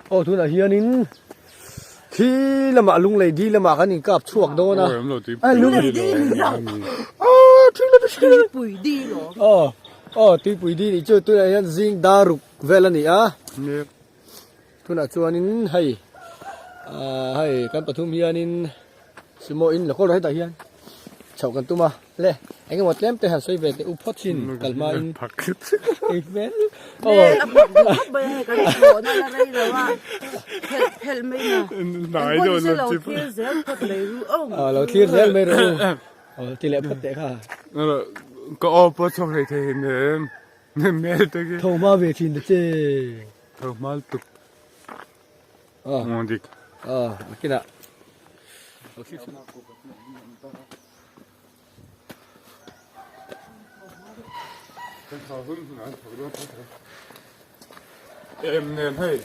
Aw tunah hianin khi lamah lunglei di lamah kan inkap chhuak dawn a. Lunglei di Tuipui di lawm. Aw aw tuipui di nih chu tunah hian zing dar ruk vel a ni a. Tunah chuanin hei ah hei kan pathum hianin sumo in lokawr hetah hian chhoh kan tum a le eng emaw tlem te han sawi ve teh u phawt chin kal hmain ei hmel aw aw lo thlir zel mai rawh u aw ti leh phawt teh kha. Ka aw pawh chhuak hlei thei hnem hmel te khi. Tho hma ve thin ta che. Tho hma lutuk. Aw. Ngaw dik. Aw nakinah. Em nen hei.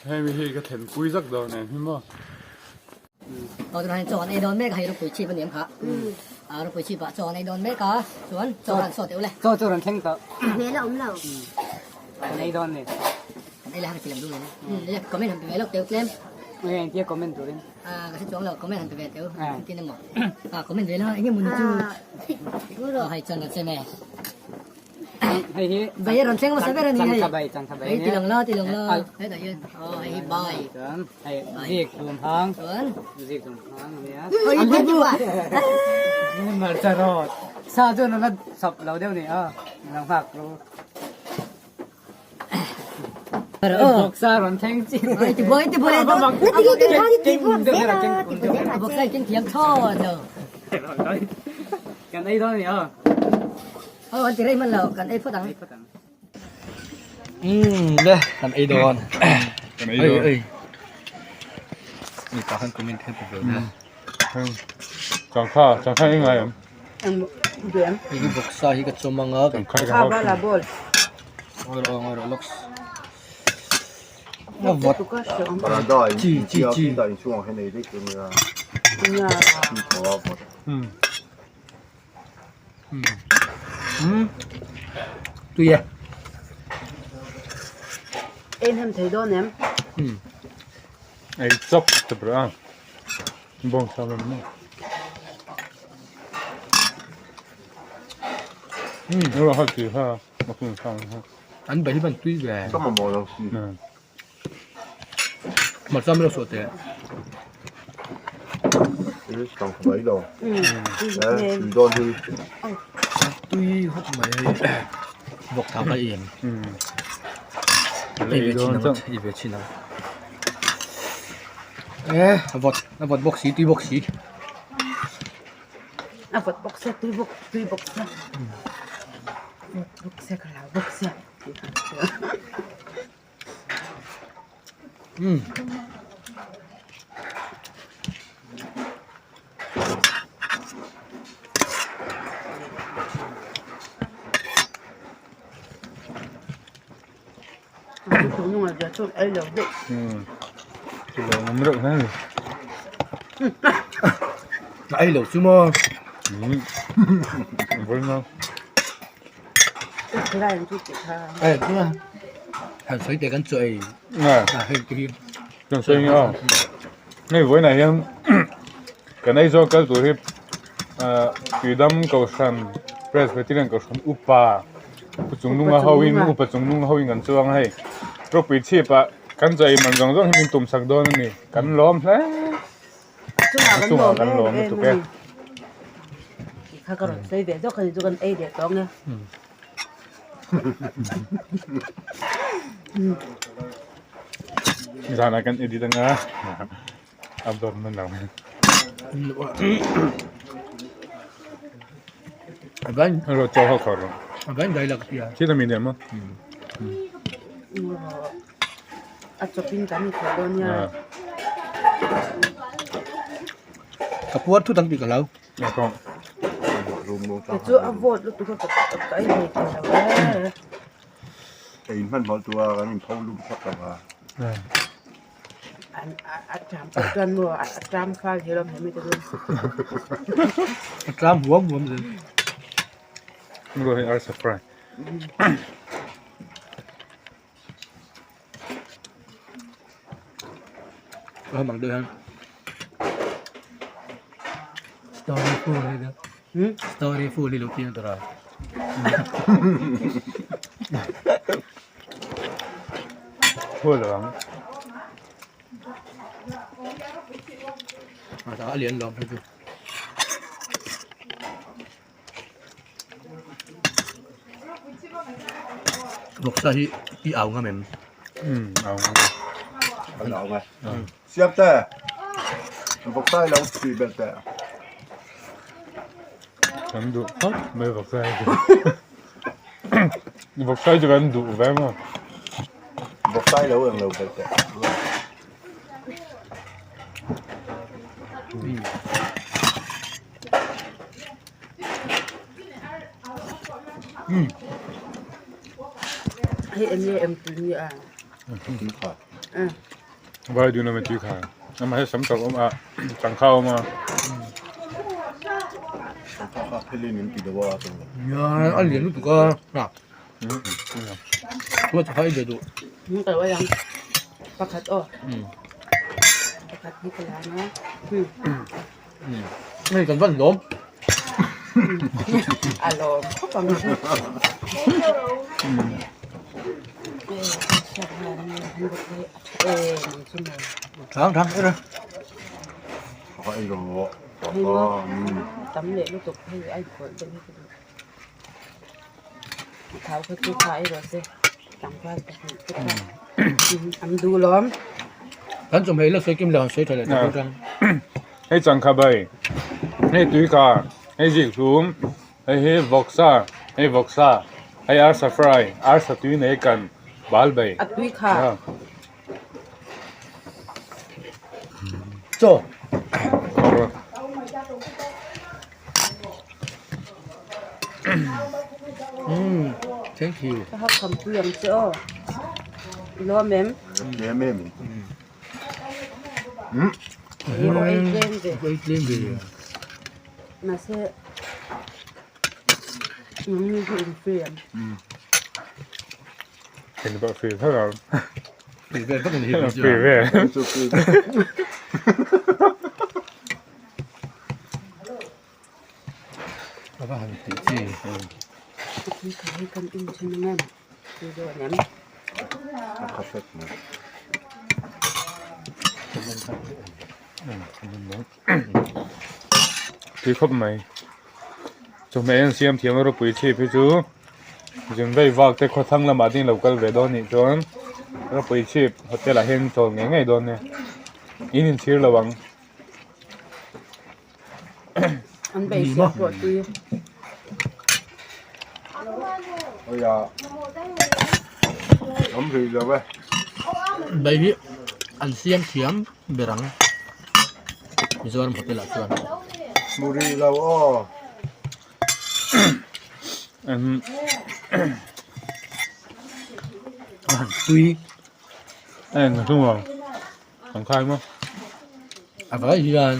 Hei mi hi ka thlen pui zak dawn em hi maw. Aw tunah hian chaw an ei dawn mek a hei ropui chhip a ni ang kha a ropui chhip ah chaw an ei dawn mek a chuan chaw kha an sawt teuh le. Chaw chu rawn thleng tawh. Hmel a awm lo. Kan ei dawn ni. Kan ei lai kha ka ti lam dun le. Comment han pe ve lawk teuh tlem. Nge engtia comment turin. A ka hre chuang lo comment han pe ve teuh engtin emaw a comment ve la enge mawni chu aw hei chuan kan sem e. Hei hi bai a rawn thleng hmasa ber a ni hei changtha bai changtha bai hei ti lang la ti lang la hetah hian aw hei hi bai chuan hei zik tum hang chuan zik tum hang a nia oi bu bu hmarcha rawt sa chuan a la sap lo deuh ni a lo nghak ru bawksa rawn thleng chi ai ti buai ti buai bawksa in keng thiam thlawt lo kan ei dawn a ni aw Aw an ti rei hman lo kan ei phawt ang. Umm le kan ei dawn. Kan ei dawn. Ei Mi ta khan comment khan pe ve na. Changkha changkha ei ngai em? Hei hi bawksa hi ka chawm anga. Changkha ka hau. Bala ball. Ngawi rawh ngawi rawh lawks. A vawt. Chi chi chi. Tui e. Ei hnem thei dawn em? Ei chawp ta ber a. Bawng sa lam ni. Ro ha ti ha ma kun sang ha. An bai hi ban tui ve. Ka mamawh lo si. Hmarcha min lo suah teh. Tang kha mai lo. Tui dawn hi. Tui hawp mai hei. Vawk thau kha i em. Ei ve chin ang ei ve chin ang. E a vawt a vawt bawk si tui bawk si. A vawt bawk sia tui bawk tui bawk sia. Vawt bawk sia ka hlau bawk sia. Umm. Ei lo chu maw. Han sawi teh kan chaw ei a hei te hi. Kan sawi nge aw. Hei vawiinah hian kan Aizawl kal tur hi Tuidam Kohhran Presbyterian Kohhran upa Pu Chungnunga hoin upa Chungnunga hoin kan chuang a hei. Ropui chhipah kan chaw ei man zawng zawng hi min tum sak dawn a ni. Kan lawm hle. A chungah kan lawm lutuk e. Kha ka rawn sawi ve zawk a ni chu kan ei leh tawh ang e. Zanah kan edit anga upload hman lo. Aban Ro chaw ho khawr rawh. Aban dai lak tia. Thil a mi nen maw? A chawpin kan inkhawh dawn nia. Ka puar thut ang tih ka hlau. Chu a vawt lutuk a ka ka ei ve thei lo e. Ei hmanhmawh tura kan inpho lum phawt lo a. An a tram pawh chuan maw a tram fal hi lawm he mite chu. A tram huam huam zel. Go ahead, arsa fry. A mang deuh hian Story full hi deuh. Story full hi lo ti ang tura. Full ang. A lian lawm hei chu. Vawksa hi i au ngam em? Umm au ngam. An au ngai. Siam te. Vawksa hi lo tui belh teh. Kan duh khawp mai vawksa hi chu. Vawksa hi chu kan duh ve maw. Vawksa hi lo eng lo belh teh. Hei eng nge em tui nge a? Tui kha. Vai dun a tui kha. Ama he sam tak awm a changkha awm a. Changkha kha phelin in ti deuh a chu. Nia a lian lutuk a. Chua changkha i be duh. Ka lo ang. Pakhat aw. Pakhat hi ka la ang a. Hei kan van lawm. A lawm khawp ang chu. Thang thang era. Ka ei rawh. Tam leh lutuk hei ai khawih deuh hi ka duh. Thau kha chu kha ei rawh se. Tlangval pahnih te kha an duh lawm. Kan chawhmeh la sawi kim leh han sawi tha leh ta tang. Hei changkha bai, hei tuikha, hei zikhlum, hei hi vawksa, hei vawksa, hei arsa fry, arsa tui nei kan bal bai. A tuikha. Chaw. Umm thank you. Ka hak kham pui ang che aw. I lawm em? Lem em. Aw ei tlem ve. Ei tlem ve. Mahse nangni hi in free em? Eng pawh free vek ang. Free vel vek a ni hi. Free vel. A va han tih chi. Hei kan in thin ang em? Tui dawn em? A kha hret mai. Tui khawp mai. Chawhmeh en siam thiam a ropui chhip hi chu zin vei vak te khawthlang lamah te in lo kal ve dawn nih chuan ropui chhip hotel ah hian chawl ngei ngei dawn nia. In inchhir lo ang. An beisei pawh tui. Oi a awm rih lo e. Bai hi an siam thiam ber ang Mizoram hotel ah chuan. Hmu rih lo aw. A han tui. A eng hlung ang. An khai maw? A vai hian.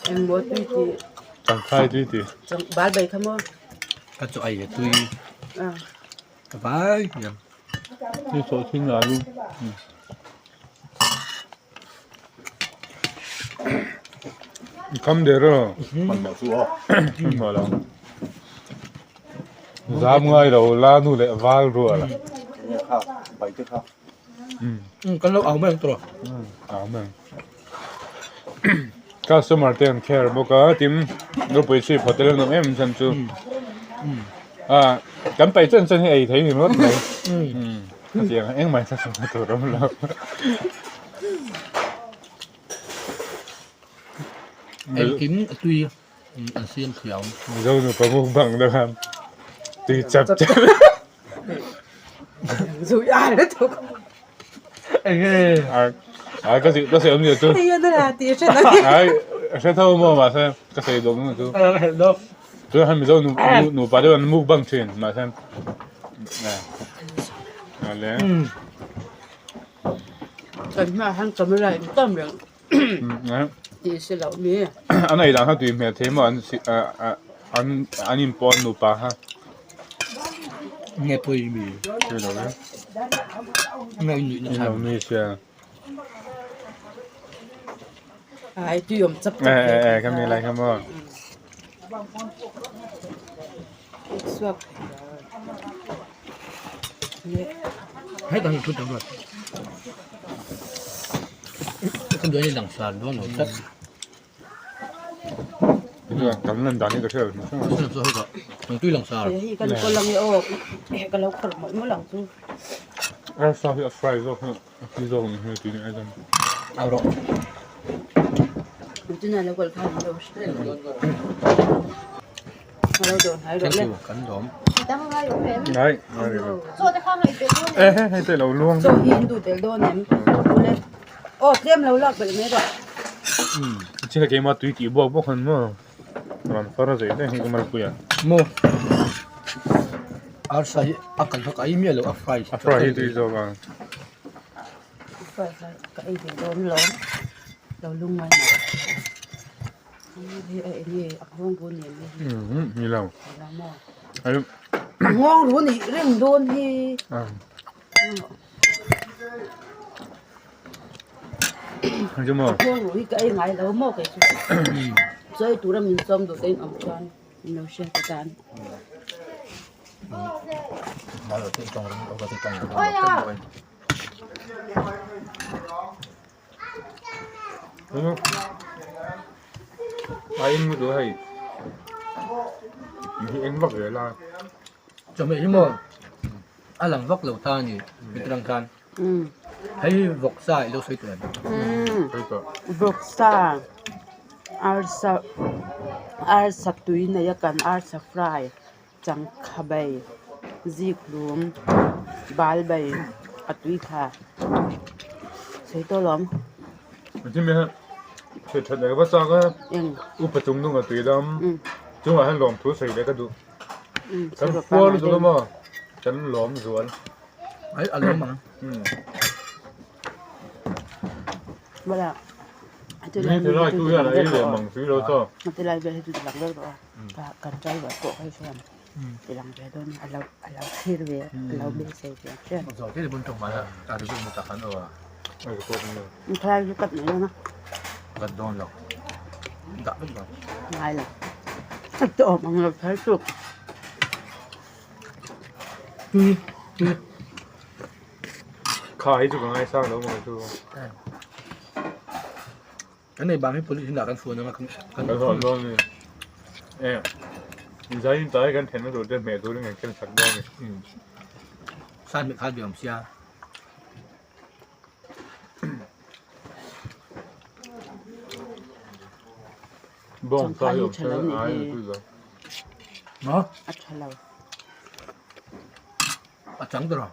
Eng maw tui ti? Kan khai tui ti. Chang bal bai kha maw? Ka chaw ei le tui. A vai hian. Ni chaw thin la lu. Kham der a. Man mah chu aw. Man mah lo. Zam ngai lo la nu leh val rual. Kha bai te kha. Kan lo au mai ang tawh. Au mai ang. Customer te an care bawk a tin ropui chhip hotel an awm em chan chu. A kan paih chen chen hi ei thei ni ringawt mai. Hetiang engmah in thlasung na tur a awm lo. Engkim a tui an siam thiam. Mizo nupa mukbang deuh khan tui chap chap. Ai ka zir ka sawi awmzia chu ai hre tho maw mahse ka sawi duh awmzia chu chuan han mizo nupa deuh an mukbang thin mahse ale Kan hmaah hian camera in tam reng tih si loh mi. An ei dan kha tui hmel thei maw an an an inpawn nupa kha. Nge pawi mi? Hre lo e. Nge i nuih na chhan? Nui sia. Ai tui awm chap chap ve e ka mi lai kha maw suak Hei kan thu tam rat. Kan duai ni lang sar dawn lo tlat. Kan lan dan hi ka hria lo Ang tui lang sar. Hei kan kawl ang e aw ka lo khawrh mawlh mawlh ang chu. Arsa hi a fry zawk hi a tui zawk ang hi tui ni ai chuan. Au rawh. Tuna lo kal khan lo hre. Lo do hnai rawh le. Thank you kan lawm. Ngai ngai lo. Eh hei hei te lo luang. Chaw hi in duh tel dawn em? Ule. Aw tlem lo lak belh mai rawh. Chin a keimah tui tih buak bawk han maw. Rawn far a zei daih hi ka malpui a. Maw. Arsa hi a kal kha ka ei miah lo a fry. A fry hi tui zawk a. A fry kha ka ei ve dawn lawm. Lo lung ngai mai. Hei a enge a nghawng ru ni em hei hi. Ni lo. A nghawng ru nih reng dawn hi. Nghawng ru hi ka ei ngai lo maw kei chu. Chawi tura min sawm duh te in awm chuan min lo hriat atan. A eng lutuk a hei hi eng vak zel a. Chawhmeh hi maw a lang vak lo ta a ni mitrang khan hei hi vawksa i lo sawi tawh em? Vawksa arsa arsa tui nei a kan arsa fry changkha bai zikhlum bal bai a tui thla sawi tawh lawm. Engtin nge sawi that leh ka va chak a upa chung nung a tui dam chungah hian lawmthu sawi leh ka duh. Kan puar lutuk a maw kan lawm zual. Ai a lawm ang. Ni ti lai tu hian a ei ve mang si lo chaw. Ti lai vel hi chu lang deuh tawh a kan driver pawh kha chuan ti lang ve dawn a lo a lo thlir ve a lo beisei ve ang che. Zawh te bun tawng mai a a ri zawk tak an aw a. Thlai chu cut mai dawn a. Cut dawn lo. Dah vek dawn. Ngai lo. A tawm ang lo thar tuk. Tui tui. Kha hi chu ka ngaisang lo maw chu. Kan nei bang hi police inah kan fuan anga kan kan hawn dawn ni. E zain tai kan then na tur te hmeh turin kan ken sak dawn ni. San hmeh khan ve awm sia. Bawng sa hi awm sia ai tu za. Maw? A tha lo. A chang ta rawh.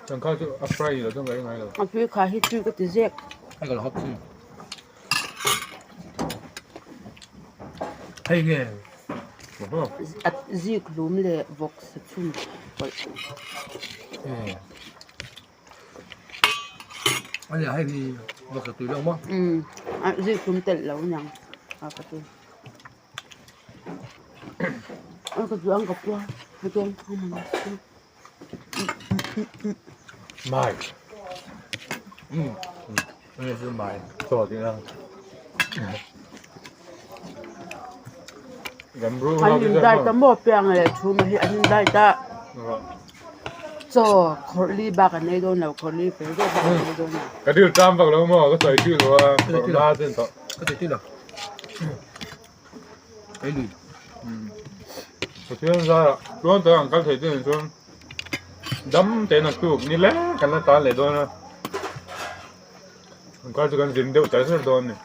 Changkha chu a fry lo chuan ka ei ngai lo. A tui kha hi tui ka ti zek. Hei ka lo hawp thin. Hei nge. A zik lum leh vawk sa chhun pawlh. Ania hei hi vawk sa tui lo maw? A zik lum telh lo niang a ka ti. A ka duh ang ka pua ka duh ang ka man chu. Mai. Ania chu mai. Chaw tih na. Kan bru An in dai ta maw piang leh thu ma hi an in dai ta. Chaw khawrh li bak an ei dawn lo khawrh li fel deuh bak an ei dawn lo. Ka dil tam vak lo maw ka sawi tih lo a khawrh la chen tawh. Ka ti ti lo. Ei lui. Pathian zara tluang tak an kal thei te nen chuan dam tein a tuk ni leng kan la tan leh dawn a. An kal chu kan zin deuh char char dawn a ni.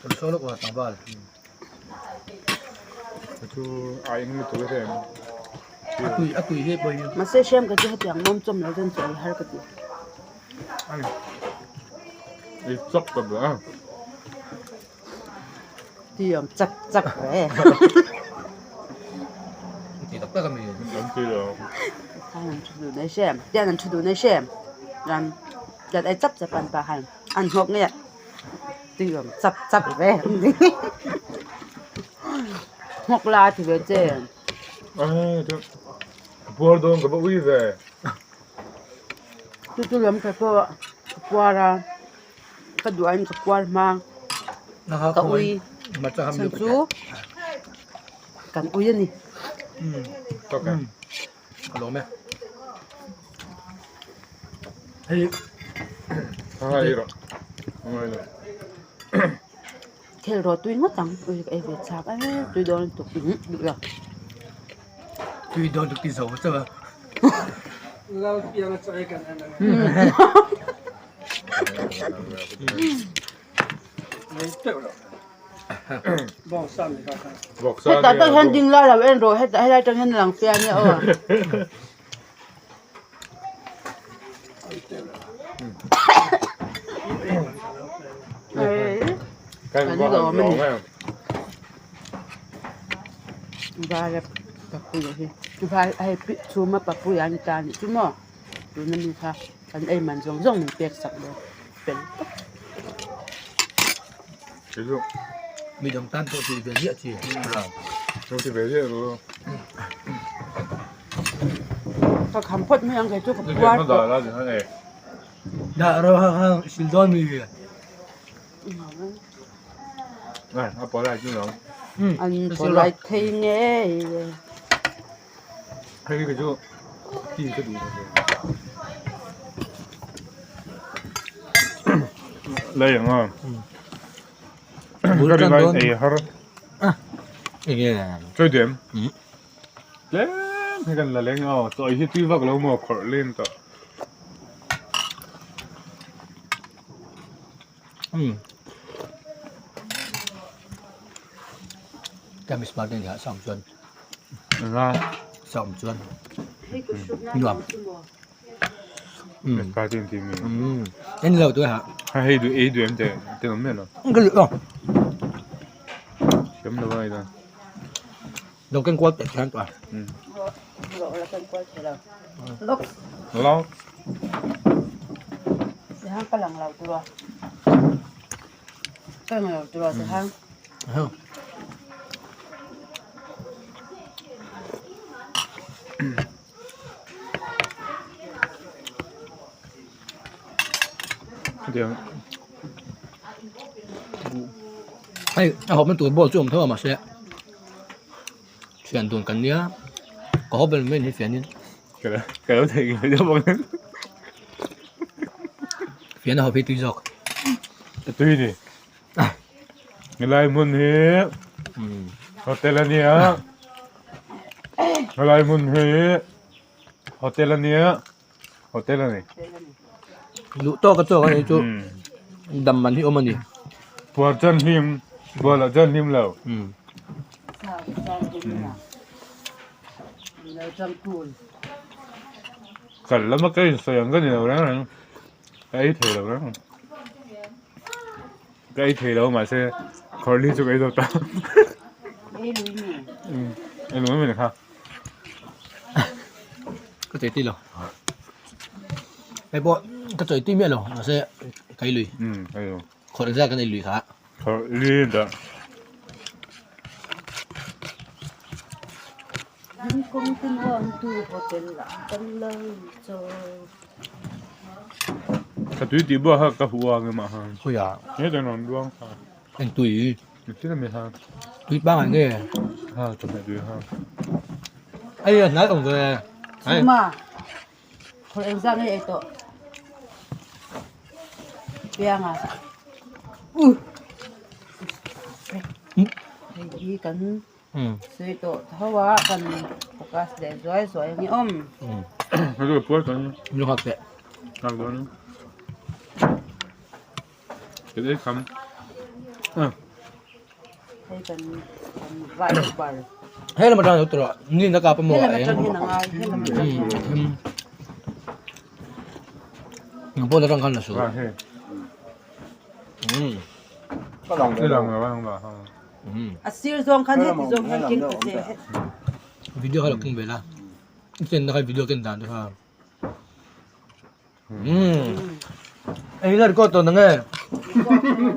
Kan sawi lawk a tlangval. Chu a eng lutuk a hriat. A tui a tui hi pawh hi. Mahse hriam ka chu hetiang mawm chawm lo chuan chaw ei har ka ti. Ai. Ei chak ka bia. Ti awm chak chak ve. Ti tak tak a mi. An ti lo. Khan an thu duh nei hriam. Tian an thu duh nei hriam. Ran tian ei chap chap an pa khan an nghawk nge. Ti awm chap chap ve. Nghawk la ti ve che. Ai chu. Ka puar dawn ka va ui ve. Chu chu lam kha pawh. puar a ka duh aiin ka puar hma ka ui chhan chu kan ui a ni. Thil rawh tui ngawt ang ui ka ei ve chak a tui dawn lutuk duh lo. Tui dawn tuk ti zo chauh a. Hetah tak hian ding lai lo en rawh hetah helai tang hian a lang fiah ania aw. Kan lawm a ni. Vai a papuia hi vai hei chhuma papuia an ta anih chu maw tuna mi kha kan ei man zawng zawng min pek sak dawn fel tawp. Midang tan pawh tih ve ziah chi. Ti ve ziah ru. Ka kham phawt mai ang kei chu ka puar tawh. Dah ro ha ha sil dawn mi. A pawlai chu lo. An pawlai thei ngei e. Hei ka chu ti ka duh. Lai ang a. Ka rin aiin ei har. Chawi duh em? Tlem hi kan la leng a, chawi hi tui vak lo maw khawrh lem tawh. Ka smart ni ha sam chuan. Sam chuan. Nuam. Ka tin ti mi. En lo tu ha. Ha hei du ei du em te te nom me lo. Ka lu lo. Siam lo ai da. Lo ken kual te thian to. Lo la ken kual the lo. Lok. Lo. Ti hang ka lang lo tu a. Ka lang lo tu a ti hang. Ha. Hei a hawp na tur ball chu awm tho a mahse thian dun kan nia ka hawp vel mai ni fian in fian a hawp hi tui zawk tui ni Helai hmun hi hotel a nia helai hmun hi hotel a nia hotel a ni. Duh tawk a chawk a ni chu dam man hi awm a ni. Puar chuan hlim puar loh chuan hlim lo. Kal lama ka insawi ang ka ni lo reng reng ka ei thei lo reng. Ka ei thei lo mahse khawrh li chu ka ei zo ta. Ei lui mi. Ei lui mi kha. Ka chei ti lo. Hei pawh ka chei ti miah lo mahse ka ei lui. Ei lo. Khawrh zat kan ei lui kha. Khawrh li dah. Ka tui tih buah kha ka huh ang emaw ha. Khawiah? He dan rawn luang kha. Eng tui? Thil a mi ha. Tui pangai nge? Ha chawhmeh tui ha. Ei a hnai awm ve. Chhuma khawr eng zat nge ei tawh? Pianga. Uh. Hei hi kan Sawi tawh tho a kan focus leh zuai zuai ang i awm. Lu hak teh. Hei kan kan vai bar. Hei lam atang tur ni na ka pa mo Hei lam atang hian a ngai hei lam atang hian. Nang pawh atang khan la su. A sir zawng khan heti zawng hian keng ta che. Video kha lo keng ve la. I chen na kha video ken dan te kha. Ei la record tawh nang e.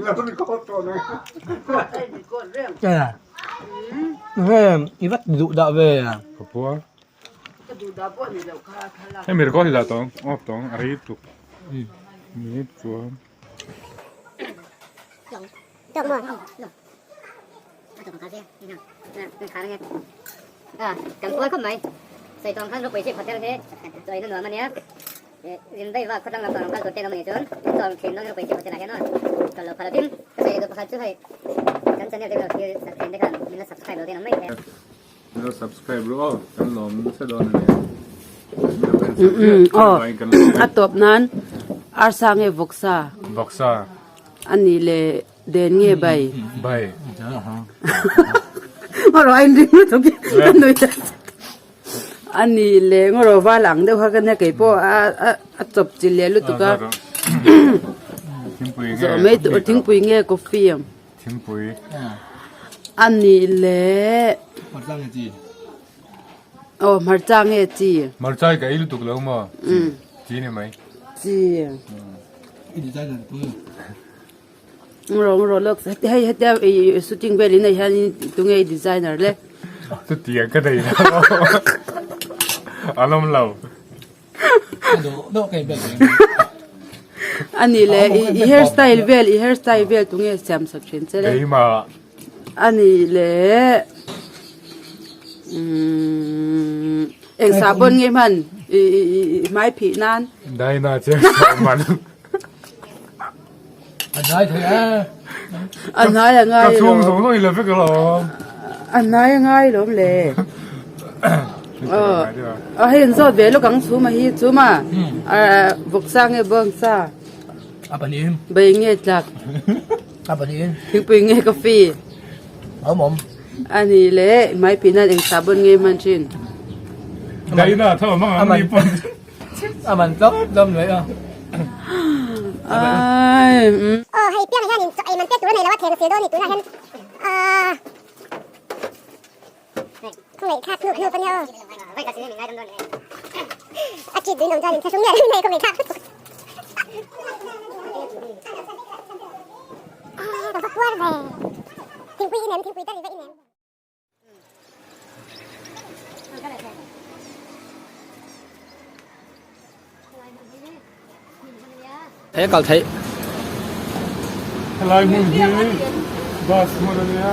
Lo record tawh nang. Ei record reng. Nge i vat duh dah ve. Ka puar. Ka duh dah pawh ni loh kha thlalak. Hemi record hi dah tawng off tawng a rei tuk. Ni chuan. Min lo subscribe ru aw kan lawm nasa dawn a nia. A tawp nan arsa nge vawksa? Vawksa. A nih leh den nge bai? Bai. Ngaw a inring lutuk hi ka nui ta A nih leh ngaw rawh val ang deuh kha ka nia kei pawh a a chawp chi leh lutuk a. Thingpui nge? Zawh mai tur thingpui nge coffee? Thingpui. A nih leh. Hmarcha nge chi? Aw hmarcha nge chi? Hmarcha hi ka ei lutuk lo maw? Chi ni mai. Chi. I designer pui. Rawng rawh lawk hei hetia i shooting vel in nei hian tunge i designer le? Chutiang ka nei lo. An awm lo. A nih leh i hairstyle vel i hairstyle vel tunge siam sak thin che le? Keimah. A nih leh umm eng sahbawn nge hman i i i hmai phih nan? Daina che hman. A hnai thei a. A hnai a ngai Ka chhung zawng zawng i la vek alawm. A hnai a ngai lawm le. Aw a hei an zawt ve lawk ang chhuma hi chhuma vawksa nge bawngsa. A pahnihin. Bai nge tlak. A pahnihin. Thingpui nge coffee. Awm awm. A ni le hmai phih nan eng sahbawn nge hman thin. Daina tho mang ang ni pawn. A man tlawm tlawm mai a. Ai. Aw hei piangah hianin chaw ei man pek tur a nei lo a theng sil dawn a ni tunah hian aaa khawngaih thlak hnuk hnuk a nia aw a chit duin awm chuan inthlahrung miah lo mai khawngaih thlak lutuk aaa ka va puar ve thingpui i nem thingpui tal i va i nem. Hei kal theih. Helai hmun hi bus hmun a nia.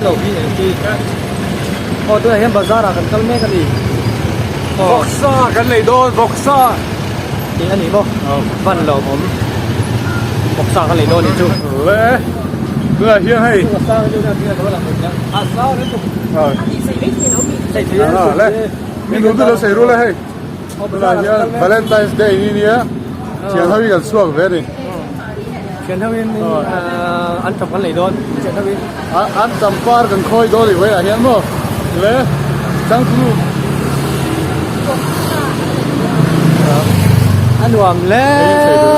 Lo hi eng chi aw tunah hian bazar ah kan kal mek a ni aw Vawksa kan lei dawn vawksa tih a ni maw van lawmawm vawksa kan lei dawn a nih chu le tunah hian hei le min duh duh lo sawi ru le hei. Tunah hian Valentine's Day ni nia thian ho hi kan chhuak ve a ni. Thian ho in an tam kan lei dawn thian ho in. An tam par kan khawi dawn i vawiah hian maw le changtunu. A nuam hle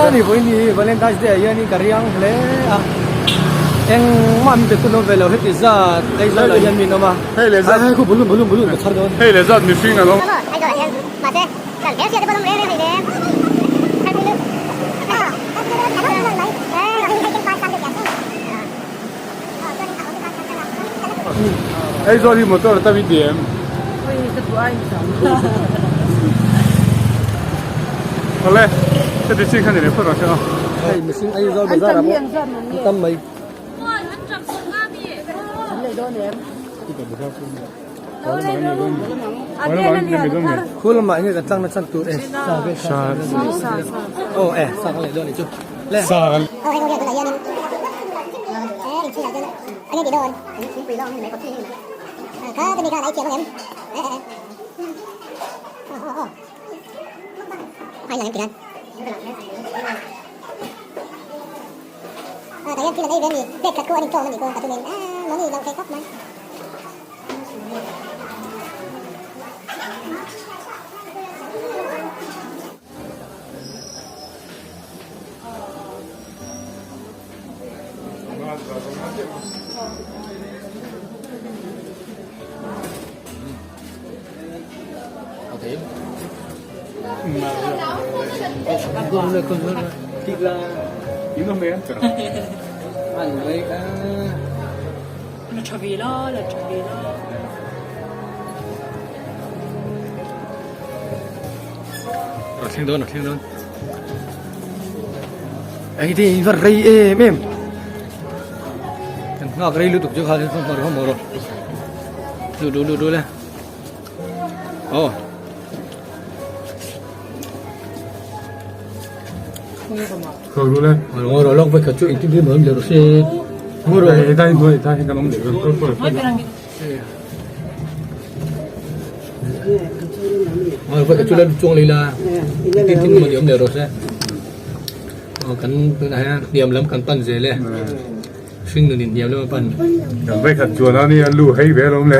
a ni vawiin hi Valentine's Day ah hianin ka riang hle a engmah min pe hun awm ve lo heti zat Aizawl ah hian mi an awm a. Hei leh zat Hei khu bulun bulun bulun ka chhar dawn. Hei leh zat mihring an awm. Aizawl hi motor a tam i ti em? Awle, heti chin khan i leh phawt ang che aw. Hei mihring Aizawl bazar ah pawh an tam mai. Khu lamah enge kan tlang na chan tur e sa vel kha aw e sa kan leh dawn a nih chu le. thil an ei ve a ni. Plate khat khu an inṭawm a nih kawng pathumin aaa mawni lo thei khawp mai. La tha ve la, la tha ve la. A thleng dawn, a thleng dawn. Eng te in var rei em em. Kan nghak rei lutuk chu kha chu hmar hmar rawh. Lu lu lu lu le. Oh. Khawk le. Ngor ro lok vai khat chu in tin tin le ro se. Ngor ro. He dai hnuai ta hi kan awm leh kawr kawr. Ngor vai khat chu la chuang lei la. Tin tin mo awm le ro se. Kan tunah hian hniam lam kan pan zel e. Hring nun in hniam lam a pan. Kan vai khat chuan a nia lu hei ve alawm le.